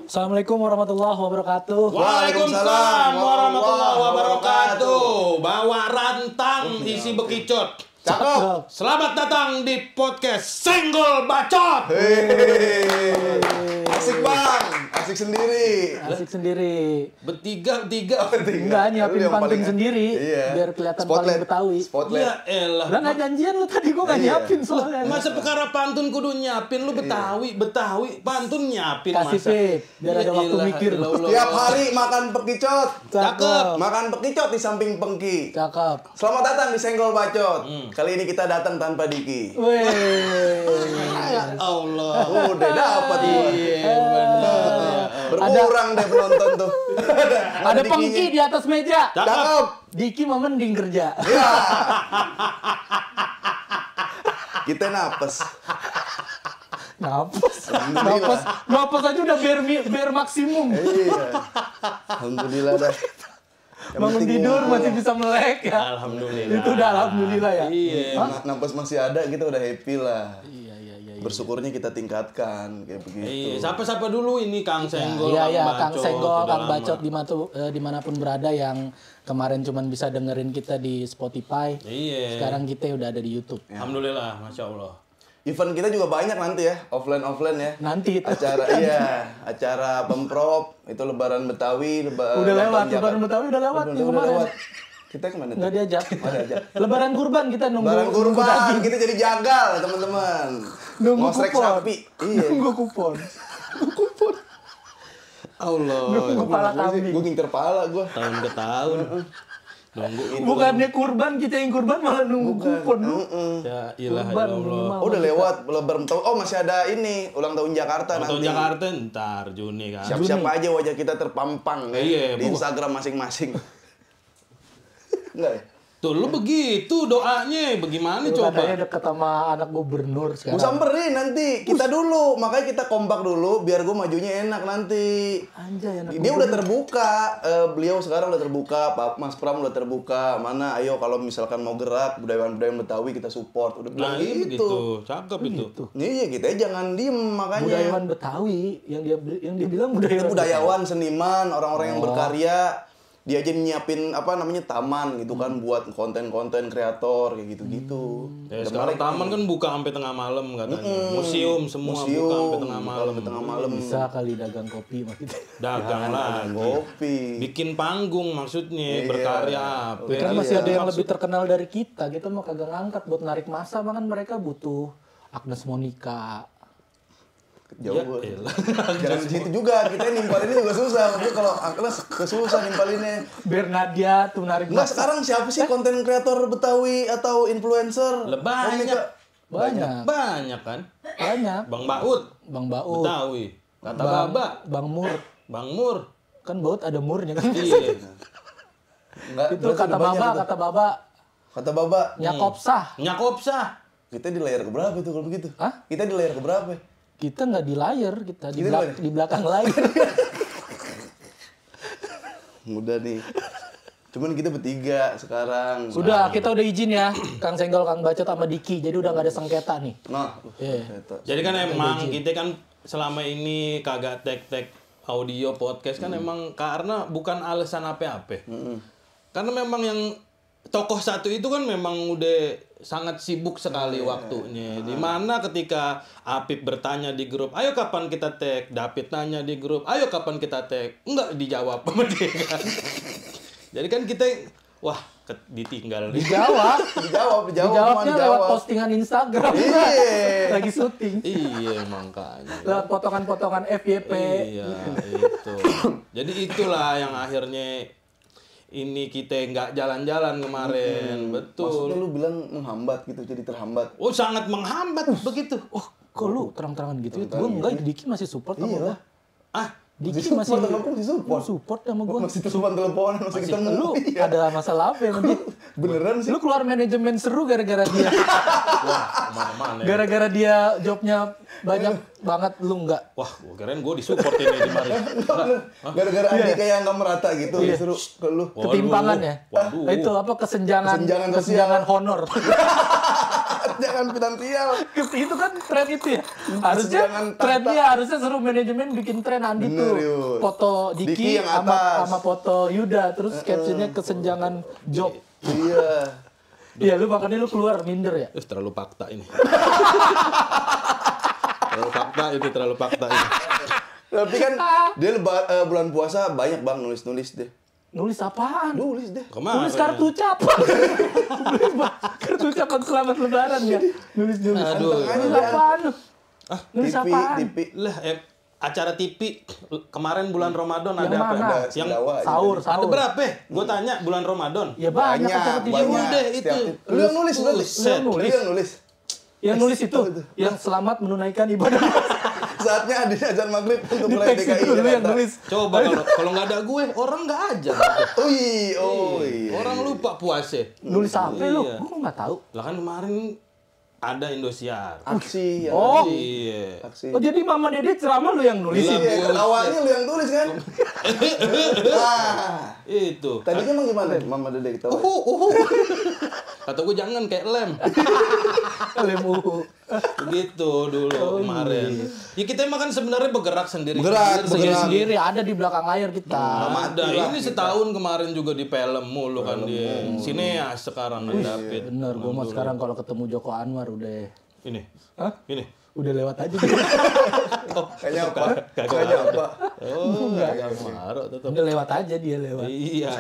Assalamualaikum warahmatullahi wabarakatuh. Waalaikumsalam warahmatullahi wabarakatuh. Bawa rantang isi bekicot. Cakep. Selamat datang di podcast Senggol Bacot. Asik bang, asik sendiri. Asik sendiri. Bertiga. Enggak nyiapin Lu yang pantun paling- sendiri Iya. biar kelihatan Spotlight. paling Betawi. Spotlight. Ya elah. Lah nggak janjian lu tadi gua nggak Iya. nyiapin soalnya. Masa perkara pantun kudu nyiapin lu Betawi pantun nyiapin Kasih masa. Pip, biar ada waktu elah, mikir. elah, elah. Tiap hari makan pekicot. Cakep. Makan pekicot di samping pengki. Cakep. Selamat datang di Senggol Bacot. Kali ini kita datang tanpa Diki. Weh. Ya Allah. Udah dapat gua. Iya benar. Berkurang deh penonton tuh. Ada Dikinya. pengki di atas meja. Cakep. Diki mah mending kerja. Ya. Kita napes. Napas aja udah bare maksimum. Iya. Alhamdulillah dah. Yang Bangun penting tidur ngumpul. masih bisa melek ya. Alhamdulillah. Itu udah alhamdulillah ya. Iya. Napas masih ada, kita udah happy lah. Iya. Bersyukurnya kita tingkatkan kayak begitu. Iya, siapa dulu ini Kang Senggol, Iya, Kang Bacot, Senggol, udah Kang lama. Bacot dimanapun berada yang kemarin cuman bisa dengerin kita di Spotify. Iya. Sekarang kita udah ada di YouTube. Alhamdulillah, masya Allah. Event kita juga banyak nanti ya, offline ya. Nanti itu. Acara Pemprov itu Lebaran Betawi, Udah lewat, Lebaran Betawi udah lewat Udah yang kemarin. lewat. Kita kemana tuh? Nggak diajak. Nggak diajak. Lebaran kurban kita nunggu. Lebaran nunggu kurban, daging. kita jadi jagal teman-teman. Nunggu Ngosrek kupon. sapi. Iya. Nunggu kupon. Allah. Nunggu kepala kambing. Gue ngincer pala gue. Tahun ke tahun. Nunggu. Bukannya kurban, kita yang kurban malah nunggu kupon lu. Ya ilah ya Kurban Allah. minimal. Oh, udah lewat Lebaran tahun. Oh, masih ada ini ulang tahun Jakarta Tahun nanti. Jakarta ntar Juni kan. Siap-siap aja wajah kita terpampang ya, Iya, di Instagram masing-masing. Enggak ya? Tuh lu begitu doanya, bagaimana Lu coba? katanya deket sama anak gubernur Gue sekarang. samperin nanti, kita dulu. Makanya kita kompak dulu biar gue majunya enak nanti. Anjay, anak Dia udah terbuka, beliau sekarang udah terbuka, Pak Mas Pram udah terbuka. Mana ayo kalau misalkan mau gerak budaya-budaya Betawi kita support. Udah bilang Nah, iya gitu. begitu. Cakep itu. Iya, kita jangan diem makanya. Budayawan Betawi yang dia bilang Kita budayawan. budayawan, seniman, orang-orang yang berkarya. Dia aja nyiapin taman gitu kan buat konten-konten kreator kayak gitu-gitu. Ya, sekarang taman kan buka sampai tengah malam katanya. Museum semua buka sampai tengah malam. Tengah malam. Bisa kali dagang kopi maksudnya. Dagang lah. Kopi. Bikin panggung maksudnya, Iya. berkarya apa. Kan Iya. masih ada yang lebih terkenal dari kita mah kagak ngangkat buat narik masa, bahkan mereka butuh Agnes Monica. Jauh. Ya, elah. Jangan di situ juga, kita nimpalinnya juga susah. Tapi kalau Agnes kesusah nimpalinnya. Bernadia tuh narik Enggak, masa. sekarang siapa sih konten kreator Betawi atau influencer? Banyak. Banyak kan? banyak. Bang Baut, Bang Baut, Betawi. Kata Baba, Bang Mur. Bang Mur. Kan Baut ada murnya kan. Iya. Enggak, Itu kata Baba, Kata Baba. Nyakopsah. Nyakopsah. Kita di layar keberapa itu kalau begitu? Hah? Kita di layar keberapa? Kita nggak di layar, kita di, Kita di mana? di belakang layar. Mudah nih. Cuman kita bertiga sekarang. Udah, kita udah izin ya, Kang Senggol, Kang Bacot sama Diki. Jadi udah nggak ada sengketa nih. Nah, Iya. Jadi kan emang kita kan selama ini kagak tag audio podcast kan emang karena bukan alasan apa-apa. Karena memang yang tokoh satu itu kan memang udah sangat sibuk sekali waktunya. Dimana ketika Apip bertanya di grup, ayo kapan kita tag? David nanya di grup, ayo kapan kita tag? Enggak dijawab sama dia kan. Jadi kan kita, wah ditinggal. dijawabnya Dijawabnya cuma lewat dijawab. postingan Instagram. Iya. Lagi syuting. Iya makanya. Lewat potongan-potongan FYP. Iya itu. Jadi itulah yang akhirnya ini kita nggak jalan-jalan kemarin. Betul. Maksudnya lu bilang menghambat gitu, jadi terhambat. Oh sangat menghambat begitu. Oh, kok lu terang-terangan gitu? Gue enggak, Diki masih support sama Iya gue. lah. Ah Diki Support, masih telepon disupport. support sama gue. Masih telepon teleponan, masih ketemu. Lu Iya. ada masalah apa ya sama dia? Beneran sih. Lu keluar manajemen seru gara-gara dia. wah mana-mana. Gara-gara dia jobnya banyak banget, lu enggak. Wah gua kirain gue disupport ini di mari. Gara-gara Andi kayak nggak merata gitu, Iya. disuruh ke lu. Ketimpangan ya. Waduh. Itu apa kesenjangan Kesenjangan sosial. honor. Kesenjangan finansial. Itu kan tren itu ya. Harusnya Kesenjangan tahta. trennya harusnya seru manajemen bikin tren Andi Bener, tuh. Yud. Foto Diki Diki yang sama atas. sama foto Yuda, terus captionnya kesenjangan job. Iya. Iya, lu makanya lu keluar minder ya. Terlalu fakta ini. terlalu fakta ini. Tapi kan dia bulan puasa banyak Bang nulis-nulis deh. Nulis apaan? Nulis deh. Kemarin. Nulis kartu ucapan. Kartu ucapan selamat lebaran ya. Nulis. Aduh. Nulis apaan lu? Nulis TV, apaan? TV. Lah, acara TV kemarin bulan Ramadan Yang ada apa? mana? Ada Yang sendawa. Sahur. ada berapa? Gue tanya bulan Ramadan. Ya banyak acara TV. banyak. Udah, itu. Lu yang nulis berarti. Buset. Lu yang nulis. Yang nulis itu, yang selamat menunaikan ibadah. Saatnya ada azan maghrib untuk Di rakyat teks DKI itu lu yang Jakarta. nulis. Coba kalau nggak ada gue, orang nggak aja. Oh iya. Orang lupa puasa. Nulis apa lu? Iya. Gua nggak tahu. Lah kan kemarin ada Indosiar. Aksi yang Oh. Iya. aksi. Oh jadi Mama Dede ceramah lu yang nulis. Iya, kan awalnya lu yang tulis kan? Nah, Itu. tadinya emang gimana? Mama Dede ketawa. Kata gue jangan kayak lem. Lemu. Begitu dulu kemarin. Ya kita emang kan sebenarnya bergerak sendiri. Bergerak. Sendiri ada di belakang layar kita. Ada. Ini setahun kemarin juga di film mulu kan dia. Sineas sekarang kan David. Bener, gua mah sekarang kalau ketemu Joko Anwar udah. Ini. Hah? Ini. Udah lewat aja. Kayaknya apa? Kayaknya apa? Oh, enggak marah tetap. Udah lewat aja dia lewat. Iya.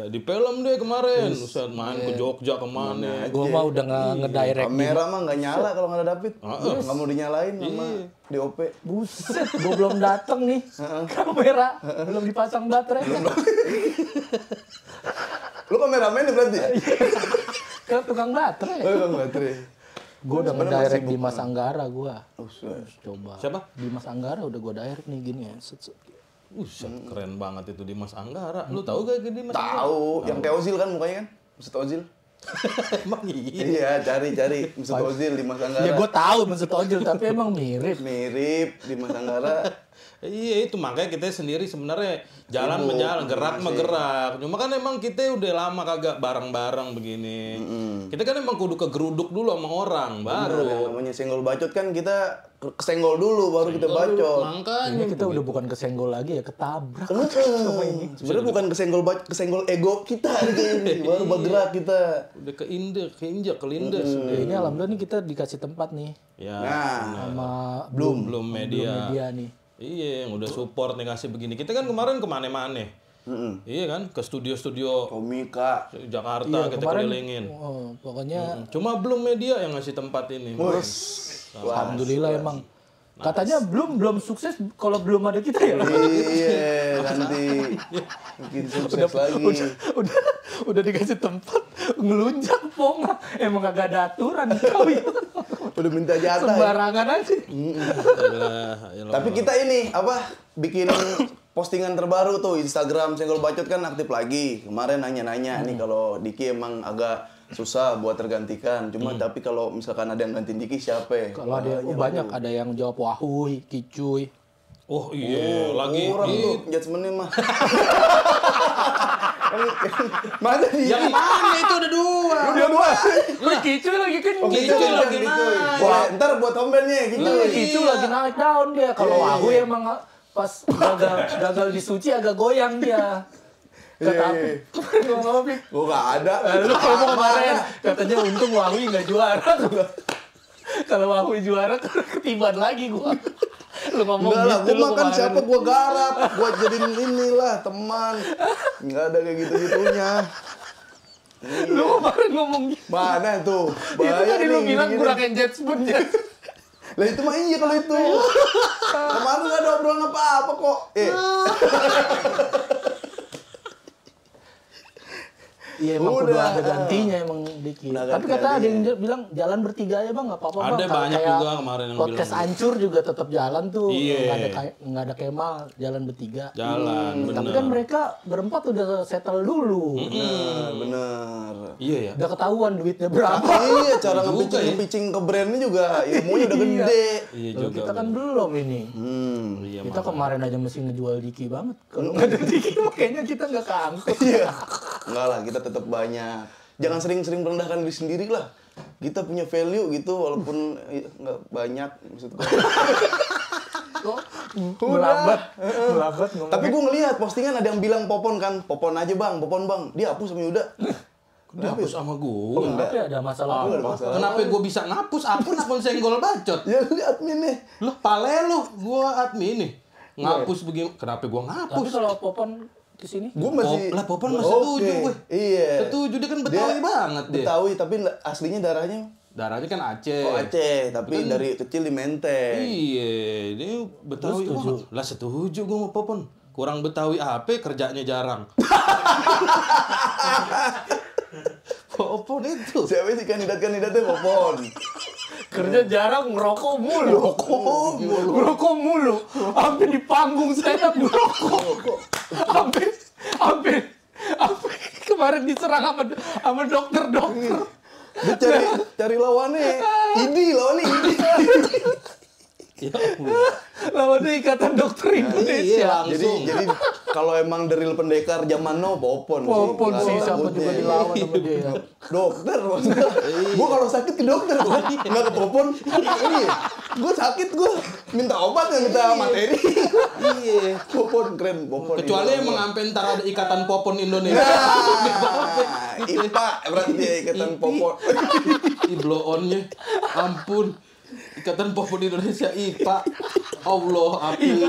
Di film deh kemarin. Ustaz main ke Jogja kemana. Gua mah udah ngedirect. Kamera mah nggak nyala kalau nggak ada David. Nggak mau dinyalain sama DOP. Buset, gua belum dateng nih. Kamera belum dipasang baterai. Lu kameramen nih berarti? Kan tukang baterai. Oh, Bang Batri. Gua udah ngedirect di Mas Anggara gua. Coba. Siapa? Di Mas Anggara udah gua direct nih gini ya. Set. Buset, keren banget itu Dimas Anggara. Lu tahu gak di Dimas Anggara? Tahu, yang kayak Ozil kan mukanya kan? Mesut Ozil. Emang iya. Iya, cari Mesut Ozil di Mas Anggara. Ya gua tahu Mesut Ozil tapi emang mirip. Mirip di Mas Anggara. Iya itu makanya kita sendiri sebenarnya jalan menjalan, gerak gerak. Cuma kan emang kita udah lama kagak bareng-bareng begini. Kita kan emang kudu kegeruduk dulu sama orang baru. Yang namanya senggol bacot kan kita kesenggol dulu baru kita bacot. Makanya Ini kita udah bukan kesenggol lagi ya, ketabrak. Sebenarnya bukan kesenggol ego kita ini, baru bergerak kita. udah keinjak, kelindes. Ini alhamdulillah nih kita dikasih tempat nih Ya, Nah, sama belum media. media nih. Iya, yang udah support nih kasih begini. Kita kan kemarin kemana-mana. Iya kan, ke studio-studio komika. Jakarta kita kelilingin. Oh, pokoknya Cuma belum media yang ngasih tempat ini. alhamdulillah emang. Katanya belum sukses kalau belum ada kita ya. Iya, nanti bikin sukses lagi. Udah dikasih tempat ngelunjak ponga. Emang kagak ada aturan kau ya. Udah minta jatah. Ya. Sembarangan aja. Tapi kita ini bikin postingan terbaru tuh Instagram Senggol Bacot kan aktif lagi. Kemarin nanya-nanya nih kalau Diki emang agak susah buat tergantikan. Cuma tapi kalau misalkan ada yang gantiin Diki siapa? Kalau ada banyak ada yang jawab wahuy, kicuy. Oh iya, lagi Orang tuh judgementnya mah. Mana dia? yang mana itu ada dua. Dua. Lu kicuy lagi kan. Kicuy lagi naik. Wah, ntar buat hombennya gitu. Kicuy lagi naik daun dia. Kalau wahuy emang pas gagal disuci agak goyang dia. Kata aku, ngomong Pik. Gua nggak ada. Lu ngomong kemarin, katanya untung Wahui nggak juara. Kalau Wahui juara, ketiban lagi gua. Lu ngomong Enggak lah, gitu gua lu makan kemarin. siapa gua garap, gua jadiin inilah teman. Enggak ada kayak gitu-gitunya. Lu kemarin ngomong gitu. Mana tuh? Itu Bahaya tadi lu nih, bilang gini-gini. kurangin jet spoon ya. Lah itu mah iya kalau itu. Kemarin nggak ada obrolan apa-apa kok. Iya emang kudu Udah. ada gantinya emang dikit. Udah Tapi ganti kata ada aja. yang bilang jalan bertiga ya bang nggak apa-apa bang. Ada Kalau banyak kayak juga kemarin yang podcast bilang. hancur juga tetap jalan tuh. Iya. Nggak ada Kemal jalan bertiga. Jalan, Tapi bener. kan mereka berempat udah settle dulu. Bener. Iya ya. Udah ketahuan duitnya berapa. Iya, cara Juga ngepicing ke brandnya juga ilmunya udah gede. Iya Kalau juga. kita kan belum ini. Iya, Kita kemarin aja mesti ngejual Diki banget. Kalau nggak ada Diki makanya kita nggak keangkut. Iya. Enggak lah, kita tetap banyak. Jangan sering-sering merendahkan diri sendiri lah. kita punya value gitu walaupun nggak banyak maksud gue. Melambat ngomongnya. Tapi gue ngelihat postingan ada yang bilang Popon kan, Popon aja bang, Popon bang. Dia hapus sama Yuda. Dihapus sama gue. Tapi ada masalah apa? Kenapa gue bisa ngapus akun senggol bacot? Ya lu admin nih. Loh, pale lu, gue admin nih. Ngapus begini, kenapa gue Tapi ngapus? kalau Popon kesini, Gue masih Lah Popon mah setuju gue. Iya. Setuju, dia kan Betawi banget dia. Betawi tapi aslinya darahnya Darahnya kan Aceh. Aceh, tapi dari kecil di Menteng. Iya, dia Betawi. Lah setuju gue sama Popon. Kurang Betawi apa kerjanya jarang. Popon itu. Siapa sih kandidatnya Popon? kerja jarang ngerokok mulu. Ngerokok mulu. Sampai di panggung saya ngerokok. Sampai kemarin diserang sama dokter-dokter. Dia cari lawannya. Idi. Ya Allah. Lawannya Ikatan Dokter Indonesia. Iya, langsung. Jadi kalau emang deril pendekar zaman now Popon sih siapa juga dilawan sama dia. Dokter maksudnya. Gue kalau sakit ke dokter gua. Nggak ke Popon. Iya. Gue sakit gue minta obat nggak minta materi. Iya. Popon keren Popon. Kecuali emang sampai ntar ada Ikatan Popon Indonesia. IPA berarti ya Ikatan Popon. Blow on-nya. Ampun. Ikatan Popon Indonesia IPA. Allah, Apip.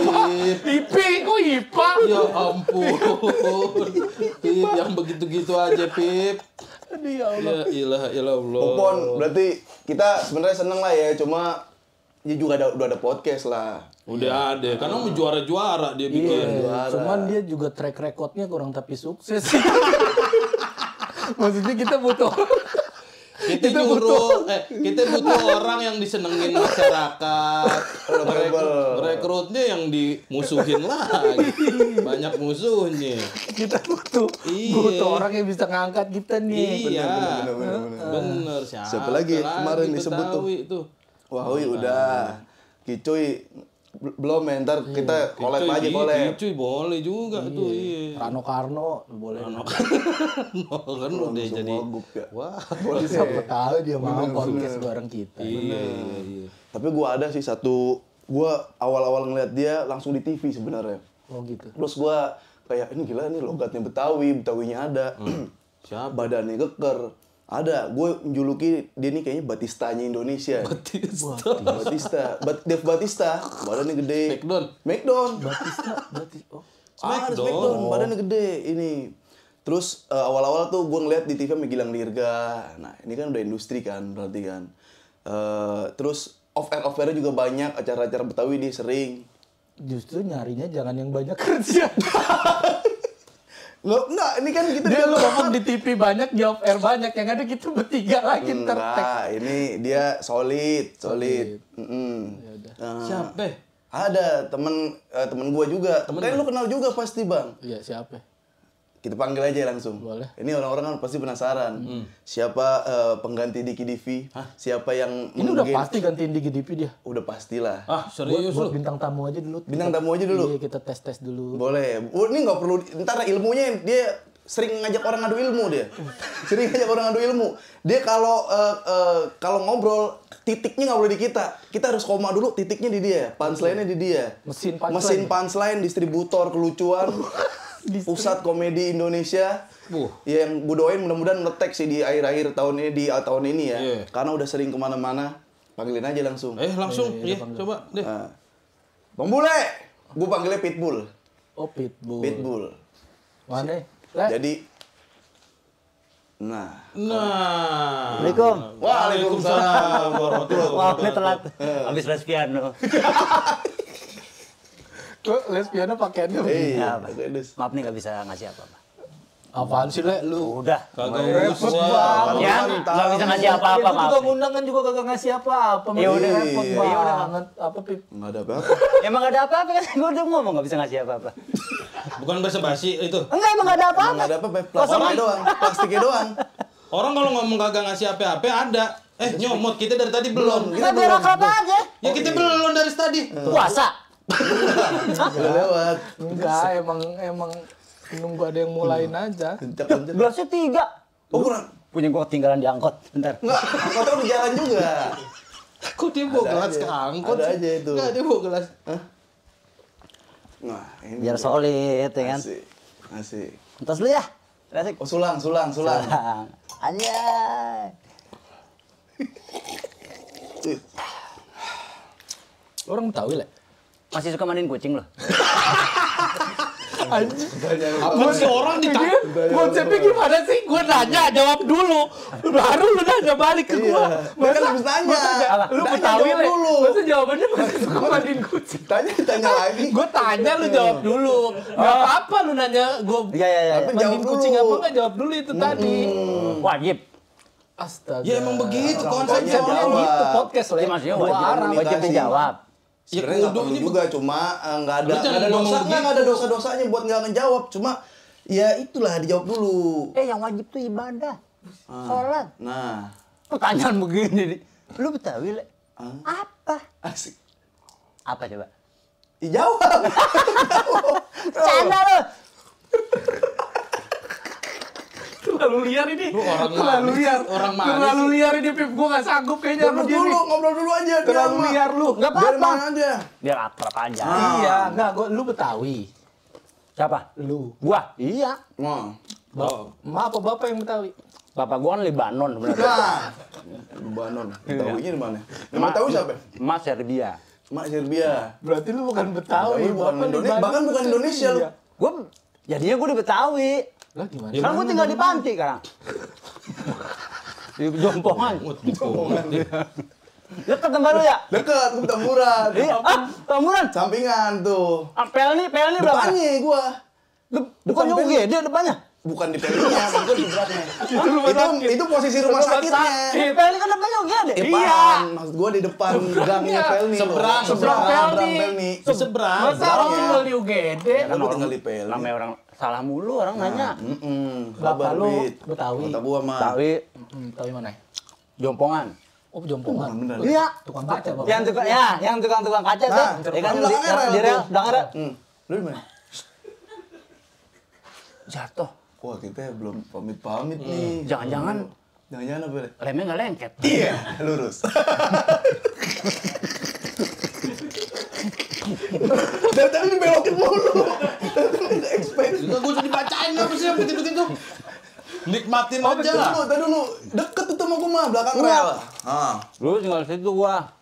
Kok IPA? Ya ampun. Pip, yang begitu-gitu aja, Pip. Aduh ya Allah. Ya ilah Allah. Popon berarti kita sebenarnya seneng lah ya, cuma dia juga udah ada podcast lah. Udah ada, karena mau juara-juara dia bikin. Cuman dia juga track recordnya kurang tapi sukses. Maksudnya kita butuh Kita butuh orang yang disenengin masyarakat. Rekrutnya yang dimusuhin lagi. Banyak musuhnya. kita butuh orang yang bisa ngangkat kita nih. Iya. Bener. Bener. Siapa lagi kemarin disebut tuh? Wahui udah. Kicuy belum ya, ntar kita collab aja collab. Cuy boleh juga tuh. Iya. Rano Karno boleh. Kan udah jadi. Wah. Siapa tahu dia mau podcast bareng kita. Iya. Tapi gua ada sih gua awal-awal ngeliat dia langsung di TV sebenarnya. Oh gitu. Terus gua kayak ini gila nih logatnya Betawinya ada. Siapa? Badannya keker. Ada, gue menjuluki dia nih kayaknya Batistanya Indonesia. Batista. Dev Batista, badannya gede. Smackdown. Batista. Oh. Smackdown, badannya gede ini. Terus awal-awal tuh gue ngeliat di TV sama Gilang Dirga. Nah ini kan udah industri kan berarti kan. Terus off-air-nya juga banyak, acara-acara Betawi dia sering. Justru nyarinya jangan yang banyak kerja. Enggak, ini kan kita dia lu ngomong di TV banyak, di off air banyak, yang ada kita bertiga lagi ntar tag. Ini dia solid. Siapa? Ada temen gue juga. Kan lu kenal juga pasti bang. Iya siapa? Kita panggil aja langsung. Boleh. Ini orang-orang kan pasti penasaran. Siapa pengganti Diki Divi? Siapa yang Ini udah pasti gantiin di GDP dia. Udah pastilah. Serius Buat lu? bintang tamu aja dulu. Bintang tamu aja dulu. Iya, kita tes dulu. Boleh. Ini nggak perlu. Ntar ilmunya dia sering ngajak orang ngadu ilmu dia. Dia kalau ngobrol titiknya nggak boleh di kita. Kita harus koma dulu. Titiknya di dia. Punchline-nya di dia. Mesin punchline, distributor kelucuan. Pusat Komedi Indonesia. Yang budoin mudah-mudahan ngetek sih di akhir-akhir tahun ini ya. Karena udah sering kemana-mana. Panggilin aja langsung. Langsung. Iya, coba deh. Bang Bule. Gue panggilnya Pitbull. Oh, Pitbull. Pitbull. Mana? Jadi Assalamualaikum. Waalaikumsalam warahmatullahi Maaf nih telat. Habis les piano. Kok les piano pakaiannya Iya, Maaf nih nggak bisa ngasih apa-apa. apaan sih, Le? Lu Udah. Kagak usah. Ya, nggak bisa ngasih apa-apa, Lu maaf. juga ngundang kan juga kagak ngasih apa-apa. Ya udah, repot ya udah. banget. Apa, Pip? Nggak ada apa-apa. Emang nggak ada apa-apa kan? Gue udah ngomong nggak bisa ngasih apa-apa. Bukan basa-basi itu. Enggak, emang nggak ada apa-apa. Nggak ada apa-apa. Plastiknya doang. Orang kalau ngomong kagak ngasih apa-apa ada. Nyomot kita dari tadi belum. Kita biar akrab aja. Ya kita belum dari tadi. Puasa. Udah lewat. Enggak, emang nunggu ada yang mulain aja. Kencak. Gelasnya 3. Oh kurang. Punya gua ketinggalan di angkot. Bentar. Enggak, angkotnya di jalan juga. Kok dia bawa Ada gelas aja. ke angkot Ada sih? aja itu. Enggak, dia bawa gelas. Nah, ini Biar solid ya kan. Asik. Asik. Entas lu ya. Asik. Oh, sulang. Anjay. Orang Betawi lah. Masih suka mandiin kucing lo? Apa sih orang ditanya? Konsepnya gimana sih? Gue nanya, jawab dulu. Baru lu nanya balik ke gue. Iya. Kan habis tanya. Lu Tanya, Betawi jawab lah. dulu. Masa jawabannya masih suka mandiin kucing? Tanya lagi. Gue tanya lu jawab dulu. Gak apa-apa lu nanya gue Iya. Tapi mandiin jawab kucing dulu. apa nggak jawab dulu itu tadi. Wajib. Astaga. Ya emang begitu Orang konsepnya. tuanya Soalnya jawab. gitu podcast Jadi lah. maksudnya Dua wajib, arah. wajib komunikasi. dijawab. Ya Sebenarnya nggak kudu perlu ini juga, cuma nggak ada Lu jangan ngomong dosa, begitu. nggak ada dosa-dosanya buat nggak ngejawab. Cuma ya itulah dijawab dulu. Yang wajib tuh ibadah. Sholat. Nah, Pertanyaan begini nih. Lu Betawi, Le? Apa? asik. Apa coba? Dijawab. Canda lu. Terlalu liar ini. Lu orang Terlalu manis, liar. orang manis Terlalu sih. liar ini, Pip. Gue gak sanggup kayaknya sama dia nih. Ngobrol dulu aja. Terlalu dia mah. liar lu. Enggak Biar apa-apa. main aja. Biar akrab aja. Iya, enggak. Lu Betawi. Siapa? Lu. Gua. Iya. Nah, Ma apa bapak yang Betawi? Bapak gua kan Lebanon sebenarnya. nah. Lebanon. Betawinya di mana? Yang Betawi siapa? Mas Serbia. Mak Serbia. Berarti lu bukan Betawi. Betawi bukan Bapak Indonesia, Libanon. bahkan bukan Indonesia lu. Gua jadinya gua di Betawi. Lah gimana? Sekarang gua tinggal di Panti sekarang. Di Jompongan. Dekat tempat lu ya? Dekat, ke Petamburan. Iya. Tamuran. Sampingan tuh. Pelni berapa? Depannya gua. Bukannya Pelni. UGD depannya. Bukan di pelninya, itu di belakangnya. Itu rumah sakit. Itu posisi rumah sakitnya. Pelni kan depannya UGD. Depan, maksud gua di depan gangnya Pelni. Seberang, seberang Pelni. Pelni. Di seberang. Masa orang tinggal di UGD? Kan lu tinggal di Pelni. Namanya orang salah mulu orang nanya. Bapak lu Bit. Betawi. Kata gua mah. Betawi, Betawi mana? Jompongan. Oh, Jompongan. Bener. Iya. Tukang kaca, Bapak. Yang tukang kaca tuh. Nah, Ya kan kan belakangnya rel di rel, tuh. belakang rel. Lu di mana? Jatuh. Wah, kita belum pamit-pamit nih. Jangan-jangan Jangan-jangan apa? Le? remnya nggak lengket. Iya, lurus. Dari tadi dibelokin mulu. Nggak expect. Enggak, gue udah dibacain apa sih begitu-begitu. Nikmatin Oh, aja. tadi dulu. Deket tuh sama gua mah, belakang rel. Ah. Lu tinggal situ gua.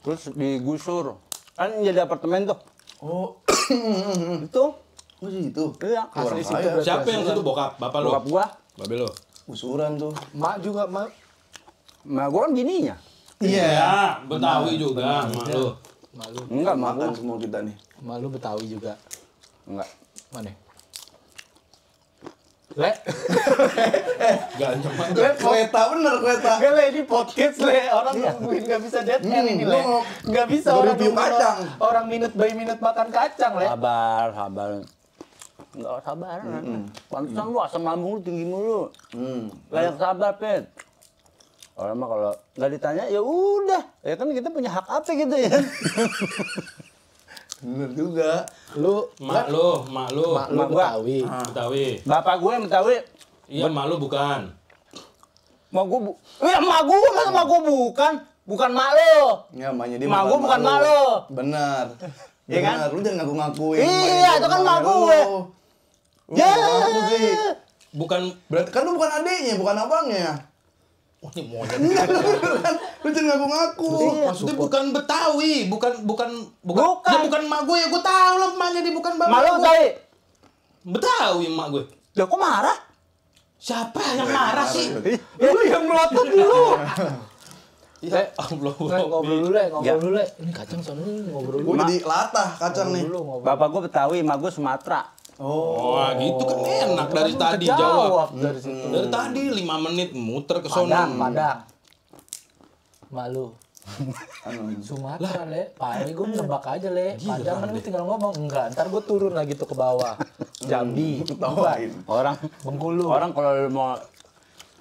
Terus digusur. Kan jadi apartemen tuh. Oh. Itu. Oh, situ. Iya. Orang Asli situ kaya. berarti. Siapa yang situ bokap? Bapak lu? Bokap gua. Babe lu? Usuran tuh. Mak juga, Mak. Nah, gua kan bininya. Iya, Betawi juga, mak lu. Malu. Enggak, mak Makan gua. semua kita nih. Malu Betawi juga. Enggak. Mana? Le. Ganteng banget. Le, Kereta bener, kereta. Enggak, Le, ini podcast, Le. Orang nungguin nggak bisa dead end ini, Le. lu Nggak bisa mau orang review nungguin kacang. Orang minute by minute makan kacang, Le. Sabar. Enggak sabar. Pantesan lu asam lambung lu tinggi mulu. Banyak sabar, Pet. Orang mah kalau nggak ditanya ya udah. Ya kan kita punya hak apa gitu ya. Bener juga. Lu, Mak lu. mak lu Mak gua. Betawi. Betawi. Bapak gue yang Betawi. Iya, mak lu bukan. Mak gue ya mak gue masa mak gue bukan. Bukan mak lo. Ya, emaknya dia Mak gua bukan mak lu. Bener. Iya kan? Bener, lu jangan ngaku-ngakuin. Iya, emaknya itu kan bukan mak emaknya gue. lu. Lu Ya. ngaku sih. Bukan. Berarti kan lu bukan adiknya, bukan abangnya. Wah, ini monyet. Lu jangan ngaku-ngaku. Maksudnya bukan Betawi, bukan. Bukan. Ya bukan mak gue ya, gue tahu lah emaknya dia bukan bapak Mak lo gue. Betawi. Betawi emak gue. Lah kok marah? Siapa yang marah sih? Lu yang melotot dulu. Ya Allah. Le, ngobrol dulu, Le. Ngobrol dulu, Le. Ini kacang sono nih, ngobrol dulu. Gua jadi latah kacang nih. Dulu ngobrol. Bapak gue Betawi, mak gue Sumatera. Wah, gitu kan enak dari Kan tadi kejawab jawab. dari situ. Dari tadi 5 menit muter ke sono. Padang. Malu. Sumatera, Le. Padahal gue nebak aja, Le. Padang kan lu tinggal ngomong. Enggak, ntar gue turun lagi tuh ke bawah. Jambi. Tawain. Orang Bengkulu. Orang kalau mau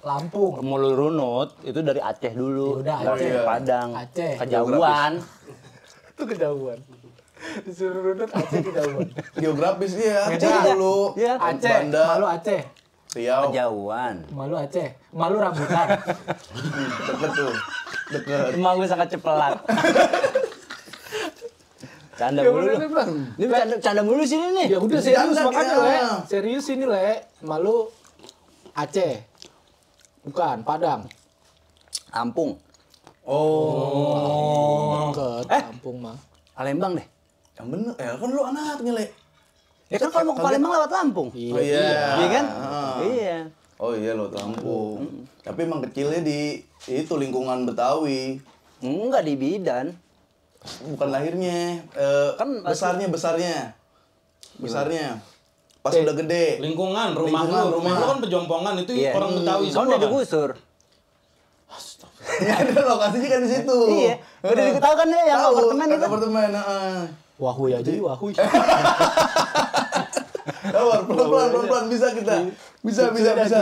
Lampung. lu runut itu dari Aceh dulu. Yaudah, dari Aceh. Padang. Aceh. Kejauhan. Itu kejauhan. Disuruh runut Aceh kejauhan. Geografis dia, Aceh Beda. dulu. Iya. Aceh. Banda. Malu Aceh. Riau. Kejauhan. Malu Aceh. Malu rambutan. Deket tuh. Deket. Emang gue sangat cepelat. Canda Ya mulu udah lu. deh, Bang. Ini canda mulu sini nih. Ya udah serius Jangan, makanya, ya. Le. Serius ini, Le. Malu Aceh. Bukan, Padang. Lampung. Deket, Lampung mah. Palembang deh. Yang bener, kan lu anaknya, Le. Ya kan kalau mau ke Palembang lewat Lampung. Oh iya. Iya kan? Ah. Iya. Oh iya lo Lampung. Tapi emang kecilnya di itu lingkungan Betawi. Enggak di Bidan. Bukan lahirnya. Kan besarnya. Pas udah gede. Lingkungan, rumah lu kan pejompongan itu Iya. orang Betawi Kan semua udah kan. digusur. Ya ada lokasinya kan di situ. Iya. Udah diketahui kan ya yang Tahu, apartemen ada itu. apartemen, heeh. Wahui aja, wahui. Sabar, pelan-pelan bisa kita. Bisa.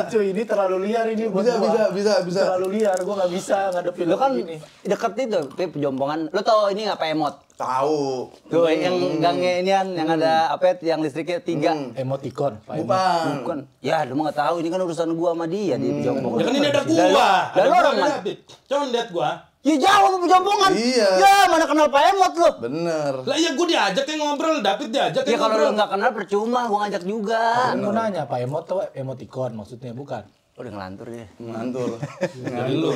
Cuy, ini terlalu liar ini buat gua. Bisa. Terlalu liar, gua nggak bisa ngadepin Lo kan ini. deket itu, pejompongan. Lo tau ini nggak Pemot? Tahu. Tuh yang gangnya ini kan, yang ada apa ya, yang listriknya 3. Emoticon, Pak Emot. Bukan. Ya, lu mah nggak tahu. Ini kan urusan gua sama dia di pejompongan. Ya kan ini ada gua. Lalu Ada orang gua, mana? David. Condet gua. Ya jauh sama pejompongan. Iya. Ya mana kenal Pak Emot lo? Bener. Lah ya gua diajak yang ngobrol, David diajak Ya yang kalau ngobrol. lo nggak kenal percuma, gua ngajak juga. Kan gua nanya, Pak Emot tuh emoticon maksudnya, bukan? Udah ngelantur ya. Mantul. Jadi lu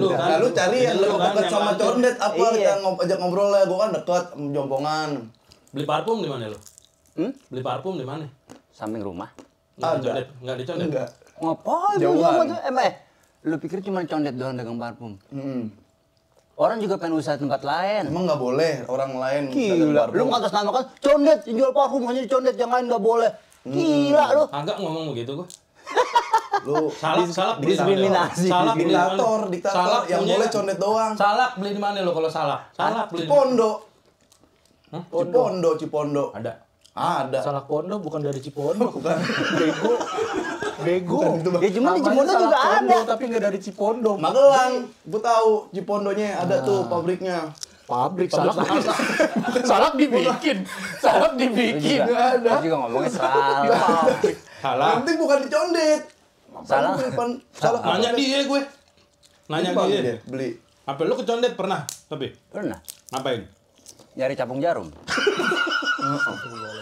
kan. Nah, lu cari yang Jadi lu kan dekat yang sama lanjut. Condet apa Iya. kita ajak ngobrol lah. Gua kan dekat sama Jompongan. Beli parfum di mana lu? Hmm? Beli parfum di mana? Samping rumah. Enggak Ada. dicondet, enggak dicondet. Enggak. Ngapain lu Jauhan. sama tuh? Lu pikir cuma condet doang dagang parfum? Orang juga pengen usaha tempat lain. Emang nggak boleh orang lain Gila, lu mengatasnamakan condet, yang jual parfum hanya condet, yang lain nggak boleh. Gila lu. Agak ngomong begitu gua. Lu Salak beli diskriminasi. Salak beli di mana? diktator Salak yang punya- boleh condet doang. Salak beli di mana lo kalau salak? Salak beli di Cipondo. Hah? Cipondo. Ada. Ada. Salah Pondo bukan dari Cipondo. Bukan. Bego. Ya cuma di Namanya Cipondo Salak juga Pondo, ada. tapi nggak dari Cipondo. Magelang, gua tahu Cipondonya ada tuh pabriknya. Pabrik salak. Salak dibikin. Salak dibikin. Lu juga ngomongnya salah. Salah. Yang penting bukan dicondet. Salah. Salah. Nanya dia gue. Nanya dia. Beli. Apa lu kecondet pernah? Tapi Pernah ngapain? nyari capung jarum.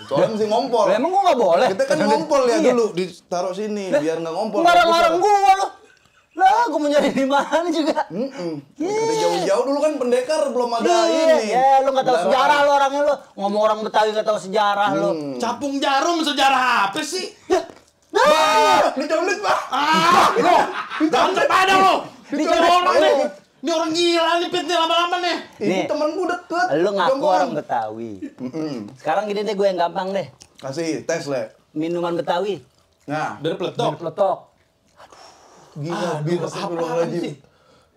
Soalnya mesti ngompol. Lah emang gua nggak boleh. Kita kan ngompol ya Iya. dulu, ditaruh sini biar nggak ngompol. Ngarang-ngarang gua lu. Lah gua mau nyari di mana juga. Kita jauh-jauh dulu kan pendekar belum ada ini. Ya, lu nggak tahu sejarah lu orangnya lu. Ngomong orang Betawi nggak tahu sejarah lu. Capung jarum sejarah apa sih? Dicondet, Pak. Lo, jangan pada lo. Dicondet. Orang nih. Ini orang gila nih Pit nih lama-lama nih. Ini Nih. temenku deket. Lu ngaku Jompongan. orang Betawi. Sekarang gini deh gue yang gampang deh. Kasih tes, Le. Minuman Betawi. Nah, Dari peletok. Peletok. gila, bir astagfirullahaladzim. sih?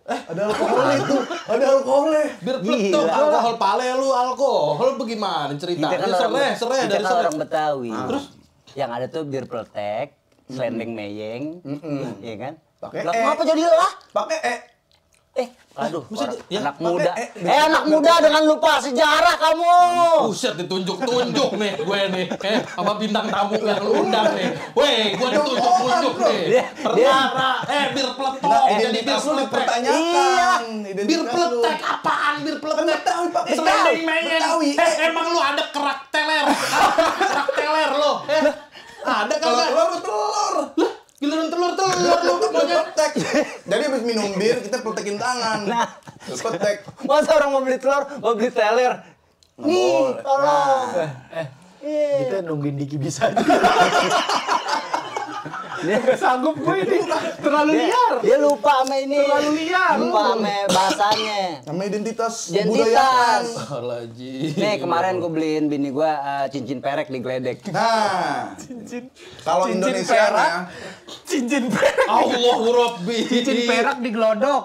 Ada alkoholnya itu. Ada alkoholnya. Bir peletok, Gila. alkohol pale lu, alkohol bagaimana Kita ceritanya? kan Serai kita dari kan serai. orang Betawi. Terus? Yang ada tuh bir peletek, selendeng meyeng, iya kan? Pakai Lah E. kenapa jadi lah? Pakai Aduh, ya, anak pakai muda. anak Muda dengan lupa sejarah kamu. Buset ditunjuk-tunjuk nih gue nih. Sama bintang tamu yang lu undang nih. Weh, gue ditunjuk-tunjuk nih. Perkara, bir peletok. Nah, Jadi bir identitas lu peletek. dipertanyakan. Bir Identitas lu. peletek apaan bir peletek? Betawi, pakai Selending meyeng. Betawi. Emang lu ada kerak teler? Kerak teler lo. Ada Kalau kagak? telur. Lah, giliran telur lu maunya. Petek. Jadi habis minum bir kita petekin tangan. Nah. Petek. Masa orang mau beli telur, mau beli teler? Nih, boleh. tolong. Kita nungguin Diki bisa aja. Gak sanggup gue ini. Terlalu liar. Dia lupa sama ini. Terlalu liar. Lupa sama bahasanya. Sama identitas Identitas. kebudayaan. Nih kemarin gue beliin bini gue cincin perek di Gledek. Nah, Cincin. kalau Cincin Indonesia perak. nah, Cincin perak. Allahu Rabbi. Cincin perak di glodok.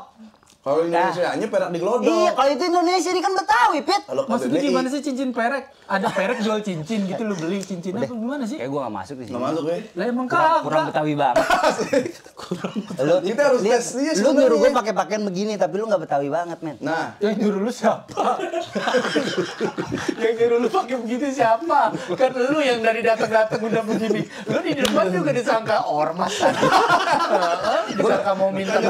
Kalau Indonesianya perak di glodok. Iya, kalau itu Indonesia ini kan Betawi, Pit. Kalau Maksudnya KBBI, gimana sih cincin perek? Ada perek jual cincin gitu lu beli cincinnya apa gimana sih? Kayak gua nggak masuk di sini. nggak masuk ya? Lah emang Kurang kagak. Betawi banget. Lu Kita harus lihat, tes dia lu nyuruh gua sebenarnya. pakai pakaian begini, tapi lu nggak Betawi banget, men. Nah, Yang nyuruh lu siapa? Yang nyuruh lu pakai begitu siapa? Kan lu yang dari datang-datang udah begini. Lu di depan juga disangka ormas kan. Disangka mau minta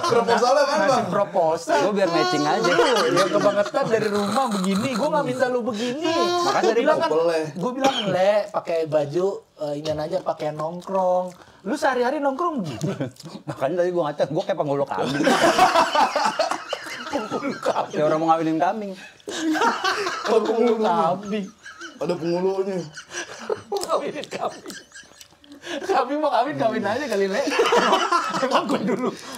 proposalnya apa? ngasih proposal. Gua biar matching aja. Yang kebangetan dari rumah begini, gue nggak minta lu begini. Makanya Gue dari bilang kan, popolnya. gue bilang le, pakai baju inian aja, pakai nongkrong. Lu sehari-hari nongkrong begini. Makanya tadi gua ngaca, gua kayak penghulu kambing. Kayak orang mau ngawinin kambing. Penghulu kambing. Ada pengulunya. Mau kawinin kambing. Kambing mau kawin aja kali le. Emang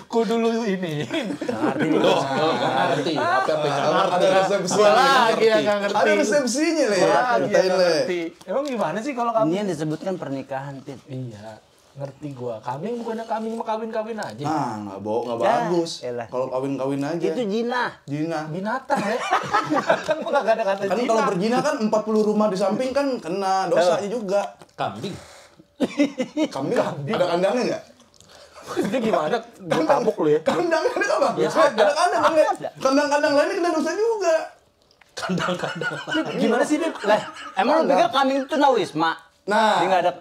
ku dulu ini. Ngerti nih. Ngerti. Apa-apa nggak ngerti. Ada resepsi. Gua lagi yang nggak ngerti. Ada resepsinya le. Gua lagi yang Ceritain nggak le. ngerti. Emang gimana sih kalau Ini kambing? yang disebutkan pernikahan, Pit. Iya, ngerti gua. Kambing bukannya kambing mau kawin aja. Nah, nggak Ya, bagus. elah. Kalau kawin aja. Itu jinah. Jina. Binatang ya. Binatang gua nggak ada kata Kan Cina. kalau berzina kan 40 rumah di samping kan kena dosanya juga. Kambing. Kambing ada kandangnya nggak? Itu gimana? Gua tabuk lu ya. Kandangnya ada apa? Ya, Ada kandang kan? Ada. Kandang-kandang lainnya kena dosa juga. Kandang-kandang. Gimana sih, Dit? Lah, emang lu pikir kambing itu tunawisma? Nah. Dia nggak ada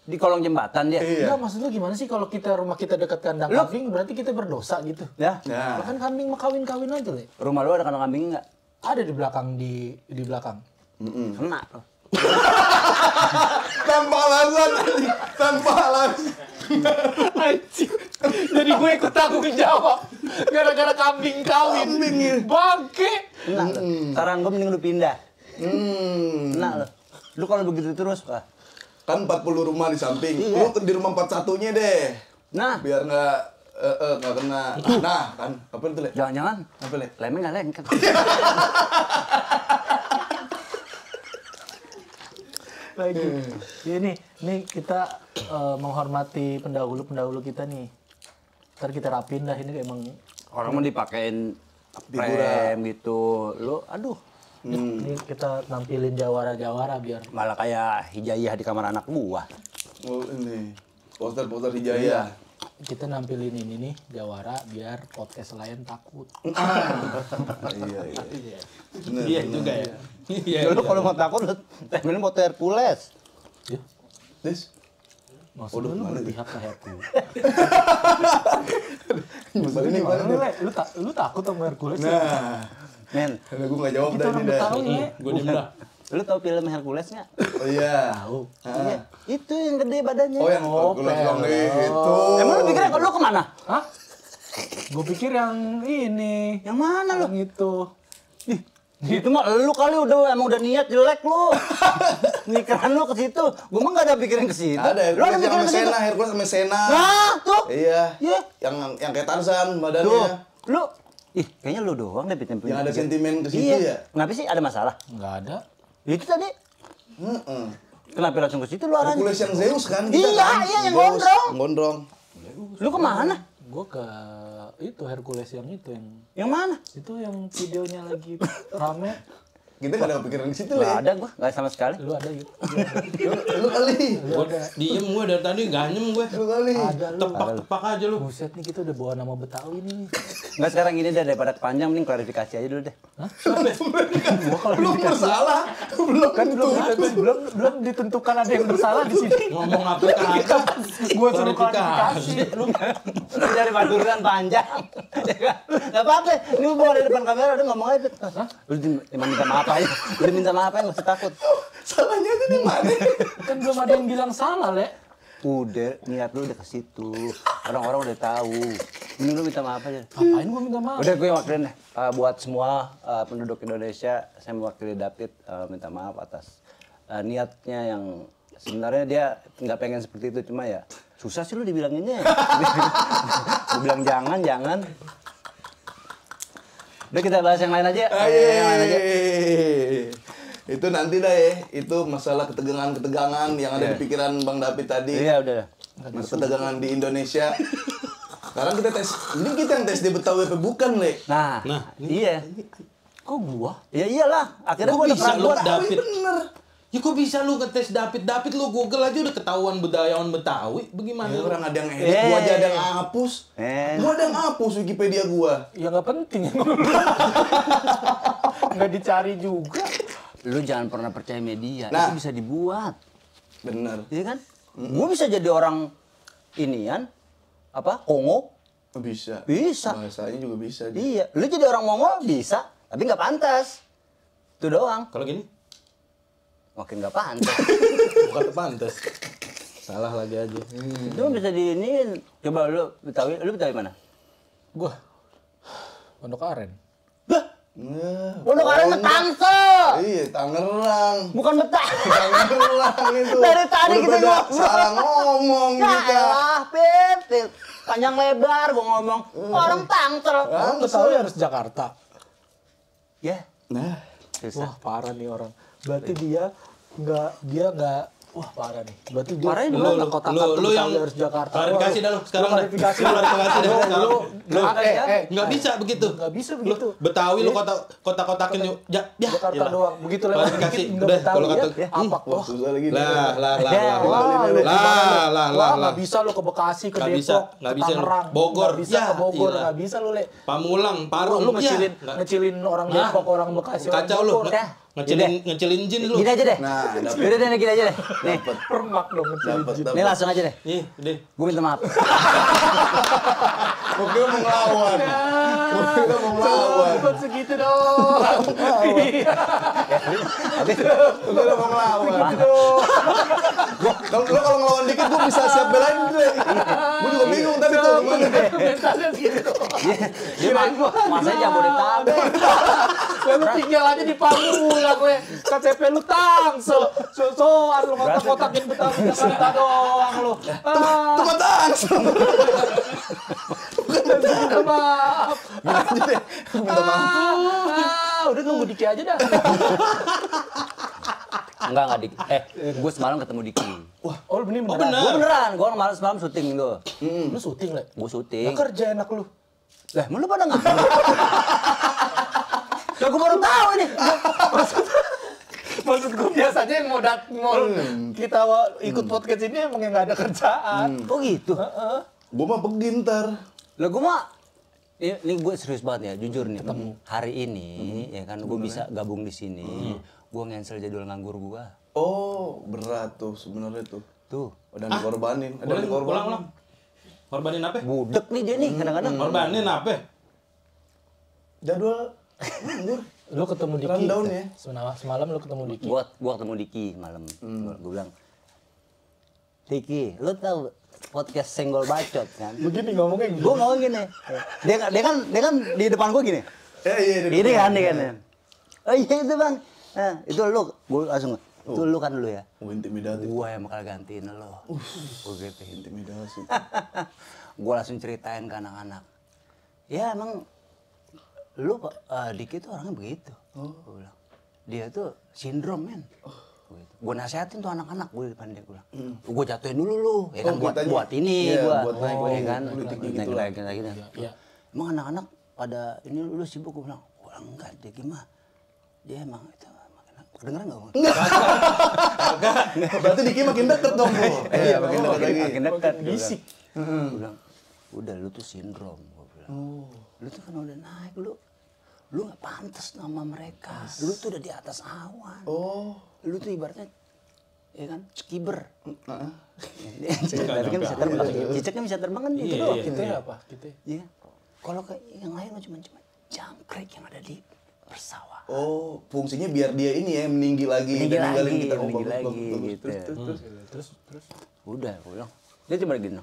di kolong jembatan dia. Iya. Enggak, maksud lu gimana sih kalau rumah kita dekat kandang Lu- kambing berarti kita berdosa gitu? Ya, Nah. Lah kan kambing mau kawin aja, Le. rumah lu ada kandang kambing nggak? Ada di belakang di belakang. Kena lo. Tanpa alasan, tanpa alasan. Anjing. Jadi gue ikut tanggung jawab gara-gara kambing kawin. Kambing, ya. Bangke. Kena lo. Sekarang gue mending lu pindah. Kena lo. Lu kalau begitu terus, wah. Kan 40 rumah di samping. Iya. Lu di rumah 41-nya deh. Nah, Biar nggak kena. Nah, kan apa itu le? jangan-jangan Apa le? lemnya nggak lengket. Lagi. Ini kita menghormati pendahulu kita nih. Ntar kita rapin dah ini emang Orang mau dipakein frame gitu. Lu, aduh. ini kita nampilin jawara-jawara biar Malah kayak hijayah di kamar anak gua. Oh ini poster-poster hijayah. kita nampilin ini nih jawara biar podcast lain takut. Iya. Bener, Iya bener. juga ya. Iya. Lu kalau mau takut, lu temenin foto Hercules. Ya, Des, maksudnya lu berpihak ke Hercules. maksudnya Ini gimana gimana deh? lu takut sama Hercules? Nah, Men, karena gue nggak jawab Kita dah orang ini dah. Betawi ya. Gue diem dah. lu tau film Hercules nggak? Oh iya. Tahu. Iya, itu yang gede badannya. Oh yang gue bilang itu. Emang lu pikir lu kemana? Hah? Gue pikir yang ini. Yang mana lu? Yang itu. Ih, Itu mah lu kali emang udah niat jelek lu. Mikiran lu ke situ. Gua mah enggak ada pikirin ke situ. Ada Lu ada Hercules yang pikirin sama ke situ. Sena, Hercules sama Sena. Nah, tuh. Iya. Iya. Yang kayak Tarzan Tuh. badannya. Lu kayaknya lu doang deh pikirin. Yang ada sentimen ke situ iya. ya? Kenapa sih ada masalah? nggak ada. Itu tadi. Heeh. Kenapa langsung ke situ lu arahnya? Hercules yang Zeus kan? Iya, kan? iya, yang Zeus, gondrong. yang gondrong. Lu kemana? Gue ke itu Hercules yang itu Yang mana? itu yang videonya lagi rame. Kita nggak ada pikiran ke situ Gak lah. ada gua, gak sama sekali. Lu ada gitu. Lu kali. Lu ada. Diem gue dari tadi ganyem gue. Lu kali. Ada lu. Tepak-tepak aja lu. Buset nih kita udah bawa nama Betawi nih. Enggak sekarang gini deh daripada panjang mending klarifikasi aja dulu deh. Gua kalau Belum bersalah. Belum kan belum ditentukan ada yang bersalah di sini. Ngomong apa kagak. Gua suruh klarifikasi. Lu Dari baduran panjang. Gak apa-apa. Ini lu bawa dari depan kamera udah ngomong aja. Lu minta maaf aja. Lu minta maaf aja enggak usah takut. Salahnya itu di mana? Kan belum ada yang bilang salah, Le. Udah, niat lu udah ke situ. Orang-orang udah tahu. Ini lu minta maaf aja. Ngapain gua minta maaf? Udah gue yang wakilin deh. Buat semua penduduk Indonesia, saya mewakili David minta maaf atas niatnya yang sebenarnya dia nggak pengen seperti itu, cuma ya susah sih lu dibilanginnya. Gue bilang jangan. Udah kita bahas yang lain aja. Yang lain aja. Itu nanti dah ya. Itu masalah ketegangan-ketegangan yang ada di pikiran Bang David tadi. Iya udah. Ketegangan di Indonesia. Sekarang kita tes, ini kita yang tes di Betawi apa bukan, Le? Nah, iya. Kok gua? Ya iyalah, akhirnya Kok gua ada bisa lu, keraguan. David? Bener. Ya kok bisa lu ngetes David lu Google aja udah ketahuan budayawan Betawi. Bagaimana Ya, lu? orang ada yang edit, gua aja ada yang hapus. Gua ada yang hapus Wikipedia gua. Ya nggak penting. Nggak dicari juga. Lu jangan pernah percaya media, Nah. itu bisa dibuat. Bener. Iya kan? Gua bisa jadi orang inian apa? Kongo? Bisa. Bisa. Bahasanya juga bisa. Iya, lu jadi orang Mongol bisa, tapi nggak pantas. Itu doang. Kalau gini? Makin nggak pantas. Bukan pantas. Salah lagi aja. Itu bisa diinin. Coba lu Betawi mana? Gua. Pondok Aren. Pondok Aren ke Tangsel. Iya, Tangerang. Bukan Betawi. Tangerang itu. Dari tadi Udah kita pada ngomong. salah ngomong Ya kita. elah, Pit. Panjang lebar gua ngomong. Orang Tangsel. Orang Betawi harus Jakarta. Ya. Nah, Wah parah nih orang. Berarti dia nggak. Wah parah nih. Berarti dia Parah ini kotak-kotak lu yang harus Jakarta. klarifikasi dah lu sekarang. Klarifikasi. Lu klarifikasi dah sekarang. Nggak bisa begitu. Nggak bisa begitu. Betawi lu kotak-kotakin yuk. Ya, Jakarta iyalah. doang. Begitu lewat Klarifikasi. dikit nggak Udah, Betawi kalau kata ya. Apa wah, wah. susah lagi. lah. Wah, nggak bisa lo ke Bekasi, ke Nggak Depok, bisa, nggak ke bisa lu. Tangerang, Bogor. nggak bisa Ya, ke Bogor, iyalah. nggak bisa lo Le. Pamulang, Parung. Lu ngecilin, Ya, nggak- ngecilin orang Depok, orang Bekasi, orang Kacau lu. Bogor. Ngecilin jin lu. Gini aja deh. Nah, dapet. Yaudah deh, gini aja deh. Nih, Permak dong ngecilin. Dapat. nih langsung aja deh. Nih, deh. Gue minta maaf. Oke, mau ngelawan. Oke, mau ngelawan. Bukan segitu dong. Iya. Oke, mau ngelawan. Kalau ngelawan dikit gua bisa siap belain deh. Gua juga bingung tadi tuh gimana. Mentalnya segitu. Dia masa Jabodetabek. Lu tinggal aja di Pamulang le. KTP lu Tangsel. Sosokan lu kotak-kotakin Betawi Jakarta doang lu. Tempat langsung. Minta maaf. Minta maaf. Udah nunggu Diki aja dah. Enggak Diki. Gue semalam ketemu Diki. Oh lu bener. bener. Gue beneran, gue semalam syuting tuh. Lu syuting le. Gue Ya syuting. kerja enak lu. Lah, lu pada nggak? Lah, gue baru tahu ini. Maksud gue biasanya yang mau kita ikut podcast ini emang yang nggak ada kerjaan. Oh gitu. Gua mah pergi ntar. Lah, gue mah ini gue serius banget ya, jujur nih. Hari ini ya kan gue bisa gabung di sini. Gue cancel jadwal nganggur gue. Oh, berat tuh sebenarnya tuh. Tuh. Udah dikorbanin, ada Ulang. dikorbanin. Korbanin apa? Budek nih dia nih kadang-kadang. Korbanin apa? Jadwal nganggur. Lu ketemu Diki. Rundown ya. Semalam lu ketemu Diki. Gua ketemu Diki malam. Gue bilang, Diki, lu tahu podcast Senggol Bacot kan? Begini ngomongnya gitu. Gue ngomong gini. Dia kan di depan gue gini. Iya. Ini kan dia kan. Oh iya itu bang. Nah, itu lu. Gue langsung. Itu lu kan lu ya. Gua intimidatif. Gue yang bakal gantiin lu. Gue gitu. Intimidasi. Gue langsung ceritain ke anak-anak. Ya emang lu Diki tuh orangnya begitu. Gue bilang. Dia tuh sindrom men. Gue nasehatin tuh anak-anak gue di depan dia. Gue bilang. Gue jatuhin dulu lu. Ya kan buat ini. Iya, Gua. buat naik Ya kan. politik gitu Naik lah. lagi. Iya. Emang anak-anak pada ini lu sibuk. Gue bilang. Wah enggak dia gimana. Dia emang itu. Kedengeran nggak? Berarti Diki makin deket dong, Bro. Iya, makin deket lagi. Makin dekat. Bisik. Gue bilang, udah lu tuh sindrom. Gue bilang, lu tuh kan udah naik, lu nggak pantas nama mereka. Lu tuh udah di atas awan. Oh. Lu tuh ibaratnya, ya kan, cekiber. Berarti kan bisa terbang. Cicaknya bisa terbang kan gitu doang. Kita apa? Kita. Iya. Kalau kayak yang lain mah cuma jangkrik yang ada di persawah. Oh, fungsinya biar dia ini ya meninggi lagi, Meninggi dan ninggalin lagi, kita. Oh, meninggi bagus, lagi, bagus, bagus. gitu. Terus. Udah, gue bilang. Dia cuma gini.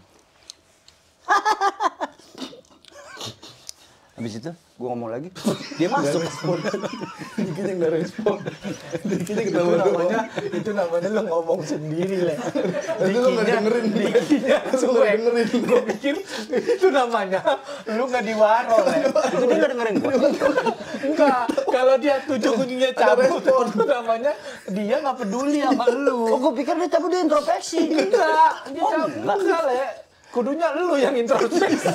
Habis itu, gue ngomong lagi. Dia masuk. Diki yang nggak respon. Diki ketawa Itu namanya lu ngomong sendiri le. Itu lu nggak dengerin. Dikinya Lu nggak dengerin. Gue pikir itu namanya lu nggak diwaro le. Itu dia nggak dengerin gue. Enggak, kalau dia tujuh kuncinya cabut itu namanya dia nggak peduli sama lu. Oh, gue pikir dia cabut dia introspeksi. Enggak, dia cabut enggak le. Kudunya lu yang introspeksi.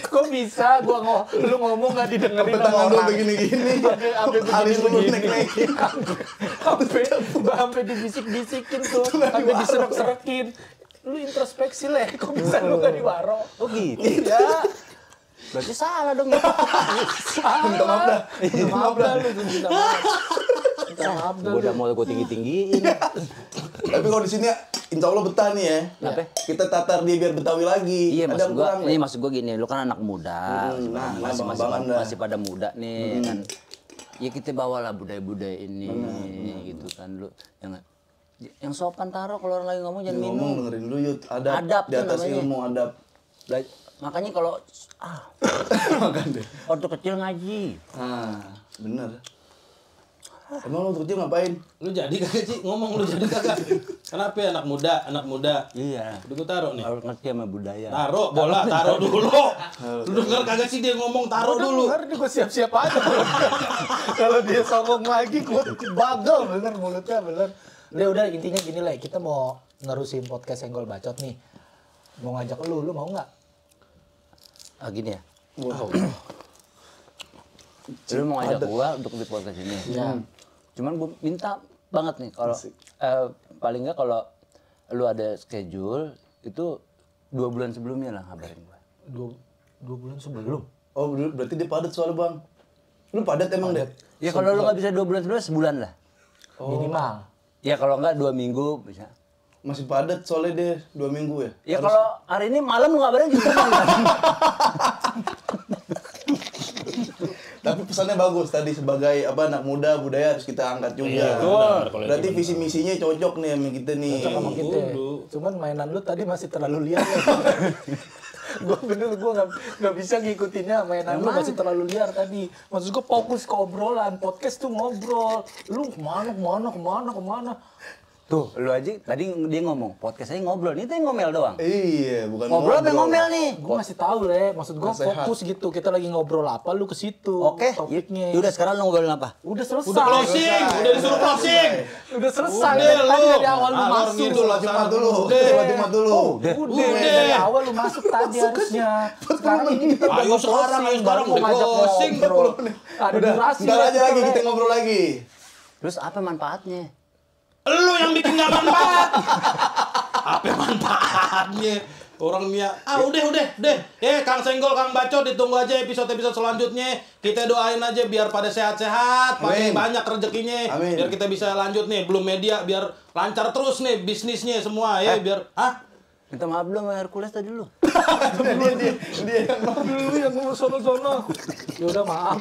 Kok bisa lu ngomong nggak didengerin Sampai sama tangan lu orang? begini-gini. Sampai Alis lu begini. naik-naikin. Sampai dibisik-bisikin tuh, sampai diserek-serekin. Lu introspeksi leh, kok bisa lu nggak diwaro? Oh gitu. Iya. Berarti salah dong ya. Minta maaf dah. Minta maaf dah lu, minta maaf. Minta maaf dah Gue lu. udah mau gue tinggi-tinggiin. Tapi kalau di sini insya Allah betah nih ya. Kenapa? Kita tatar dia biar Betawi lagi. Iya, Ada maksud yang gua, kurang, ini Le? maksud gua gini, lu kan anak muda, abang-abangan dah. masih pada muda nih kan. Ya kita bawalah budaya-budaya ini gitu kan lu. Yang sopan taruh kalau orang lagi ngomong jangan minum. Ngomong dengerin dulu Yud. Adab Adab di tuh atas namanya. ilmu adab. Makanya kalau Makan deh. waktu kecil ngaji. Bener. Emang lu waktu kecil ngapain? Lu jadi kagak sih ngomong, lu jadi kagak? Kenapa ya anak muda? Iya. Udah gua taruh nih. Harus ngerti sama budaya. Taruh bola, taruh dulu. Lu denger kagak sih dia ngomong taruh dulu? Denger nih gue siap-siap aja. Kalau dia songong lagi gue bagel bener mulutnya bener. Udah intinya gini lah, kita mau nerusin podcast Senggol Bacot nih. Mau ngajak lu mau nggak? Gini ya. Lu mau ngajak gua untuk di podcast ini. Iya. Cuman gua minta banget nih kalau paling nggak kalau lu ada schedule itu 2 bulan sebelumnya lah ngabarin gua. Dua bulan sebelum. Oh, berarti dia padat soalnya bang. Lu padat emang deh? Ya kalau lu nggak bisa 2 bulan sebelumnya, sebulan lah. Minimal. Ya kalau nggak 2 minggu bisa. Masih padat soalnya dia 2 minggu ya? Ya kalau hari ini malam lu ngabarin juga kan? Tapi pesannya bagus tadi sebagai anak muda budaya harus kita angkat juga. Iya, benar, kalau itu Berarti visi misinya cocok nih sama kita nih. Cocok sama kita. Cuman mainan lu tadi masih terlalu liar. Gue nggak bisa ngikutinnya, mainan lu masih terlalu liar tadi. Maksud gue fokus ke obrolan, podcast tuh ngobrol. Lu kemana? Tuh, lu aja tadi dia ngomong, podcast saya ngobrol. Ini tuh yang ngomel doang. Iya, bukan Ngobrol apa ngomel nih? Gue masih tahu le, maksud gue fokus gitu. Kita lagi ngobrol apa, lu ke situ. Oke, Topiknya. yaudah sekarang lu ngobrolin apa? Udah selesai. Udah closing, udah disuruh closing. Udah selesai. Udah, Tadi lu. dari awal lu Alor masuk. ngidul. Sholat Jumat dulu. Udah. Sholat Jumat dulu. Udah, dari awal lu masuk tadi harusnya. Sekarang ini kita Ayo mau sekarang, closing, ayo sekarang, baru mau udah ngajak closing. ngobrol. Ada Udah, durasi. ntar Le, aja lagi Le. kita ngobrol lagi. Terus apa manfaatnya? Lu yang bikin gak manfaat. Apa manfaatnya? Orang Mia, udah. Kang Senggol, Kang Bacot, ditunggu aja episode-episode selanjutnya. Kita doain aja biar pada sehat-sehat, makin Amin. banyak rezekinya. Amin. Biar kita bisa lanjut nih, belum media, biar lancar terus nih bisnisnya semua ya, biar Minta maaf dulu sama Hercules tadi dulu. Dia yang Lu yang ngurus sono-sono. Ya udah maaf.